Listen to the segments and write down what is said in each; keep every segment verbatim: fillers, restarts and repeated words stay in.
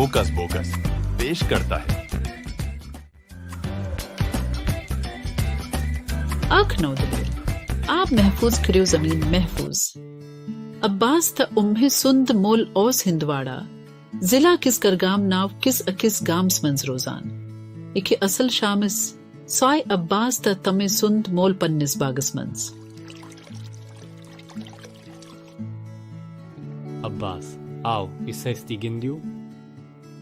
Hocus bogus पेश करता है। اکھ نو دلیل۔ آب محفوظ کٔرِو زمین محفوظ۔ عباس تہٕ امہِ سُنٛد مول اوس ہندواڑہ ضلع کِس کرگام ناو کِس أکِس گامس منٛز روزان۔ أکہِ اصل شامس سوے عباس تہٕ تمہِ سُنٛد مول پننِس باغس منٛز۔ عباس، آو، یہِ سٲستی گِنٛدِو۔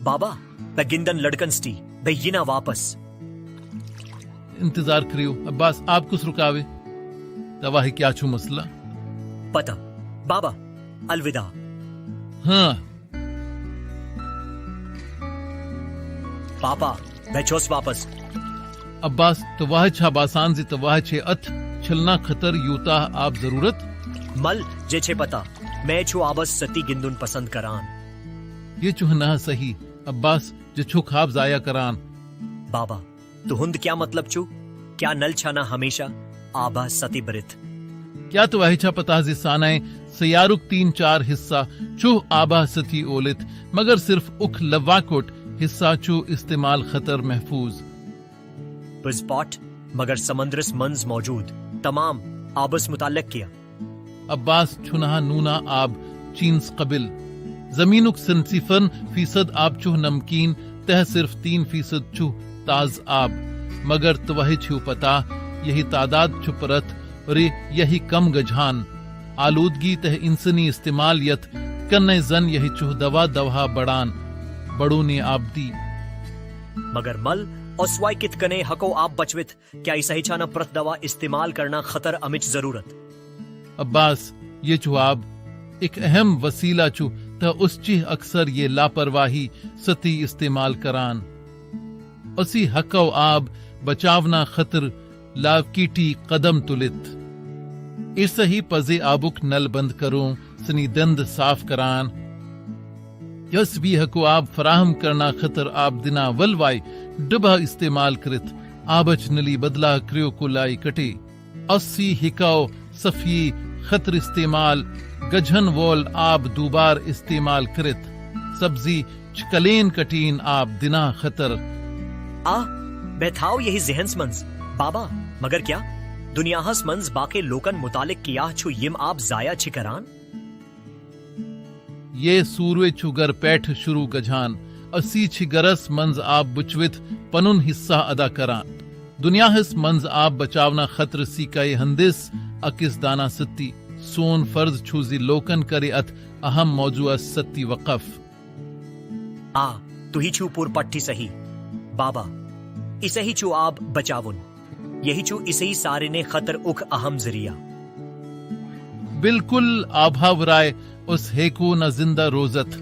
بابا، بہ گندن لڑکن سٹی، بہ ینا واپس۔ انتظار کریو، عباس آپ کس رکاوے؟ تواہ کیا چھو مسئلہ؟ پتہ، بابا، الوداع۔ ہاں۔ پاپا، بہ چھوس واپس۔ عباس، تواہ چھا باسان زی تواہ چھے اتھ چھلنا خطر یوتاہ آپ ضرورت؟ مل، جے چھے پتہ، میں چھو آبس ستی گندن پسند کران۔ یہ چھو نہ صحیح۔ عباس، جے چھو خواب ضائع کران۔ بابا، تہند کیا مطلب چھو؟ کیا نل چھانا ہمیشہ آبہ ستی برت؟ کیا تواہ چھا پتہ زی سانائے سیارک تین چار حصہ چھو آبہ ستی اولت، مگر صرف اکھ لواکوٹ حصہ چھو استعمال خطر محفوظ؟ پز پاٹ، مگر سمندرس منز موجود تمام آبس متعلق کیا؟ عباس، چھنہا نونا آب چینس قبل۔ زمینک سنسیفن فیصد آب چھو نمکین، تہ صرف تین فیصد چھو تاز آب۔ مگر توہہ چھو پتہ، یہی تعداد چھو پرت، ری یہی کم گجھان۔ آلودگی تہ انسانی استعمال یت کنے زن یہی چھو دوا دوہا بڑان، بڑونی آبدی۔ مگر مل، اسوائے کت کنے ہکو آب بچوت؟ کیا اسہی چھانا پرت دوا استعمال کرنا خطر امچ ضرورت؟ عباس، یہ چھو آب ایک اہم وسیلہ چھو، تہ اس چیہ اکثر یہ لاپرواہی ستی استعمال کران۔ اسی ہکو آب بچاونا خطر لاوکیٹی قدم تلت۔ اسہی پزے آبک نل بند کروں سنی دند صاف کران۔ یس بھی ہکو آب فراہم کرنا خطر آب دنا ولوائے ڈبہ استعمال کرت، آبچ نلی بدلا کریو کولائی کٹے۔ اسی ہکاو صفی خطر استعمال، گجھن وول آب دوبار استعمال کرت، سبزی چکلین کٹین آب دنا خطر۔ آ، بہ تھاو یہی ذہنس منز، بابا، مگر کیا دنیاہس منز باقی لوکن متعلق کیا چھو یم آب ضائع چھ کران؟ یہ سوروے چھو گر پیٹھ شروع گجھان۔ اسی چھ گرس منز آب بچوت پنن حصہ ادا کران۔ دنیاہس منز آب بچاونا خطر سیکائے ہندس اکس دانا ستی۔ سون فرض چھو زی لوکن کرے ات اہم موضوع ستی وقف۔ آ، تہی چھو پور پٹھی صحیح، بابا۔ اسہی چھو آب بچاون۔ یہی چھو اسہی سارے نے خطر اک اہم ذریعہ۔ بالکل آبھا ورائے اس ہیکو نہ زندہ روزت۔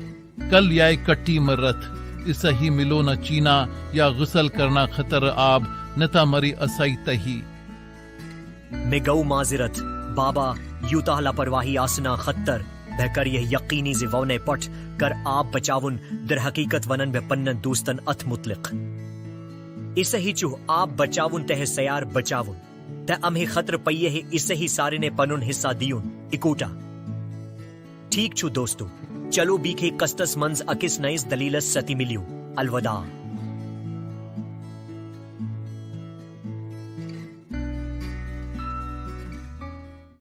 کل یائے کٹی مرت۔ اسہی ملو نہ چینا یا غسل کرنا خطر آب نتا مری اسائی تہی۔ میں گو معذرت، بابا، یوتاہ لاپرواہی آسنا خطر۔ بہ کر یہ یقینی زی وونے پٹ کر آب بچاون در حقیقت ونن بہ پنن دوستن اتھ متعلق۔ اسہی چھو آب بچاون تہ سیار بچاون۔ تہ امہی خطر پیہ اسہی سارے نے پنن حصہ دیون اکوٹا۔ ٹھیک چھو دوستو، چلو بیکھے قسطس منز اکس نئیس دلیلس ستی ملیو۔ الوداع۔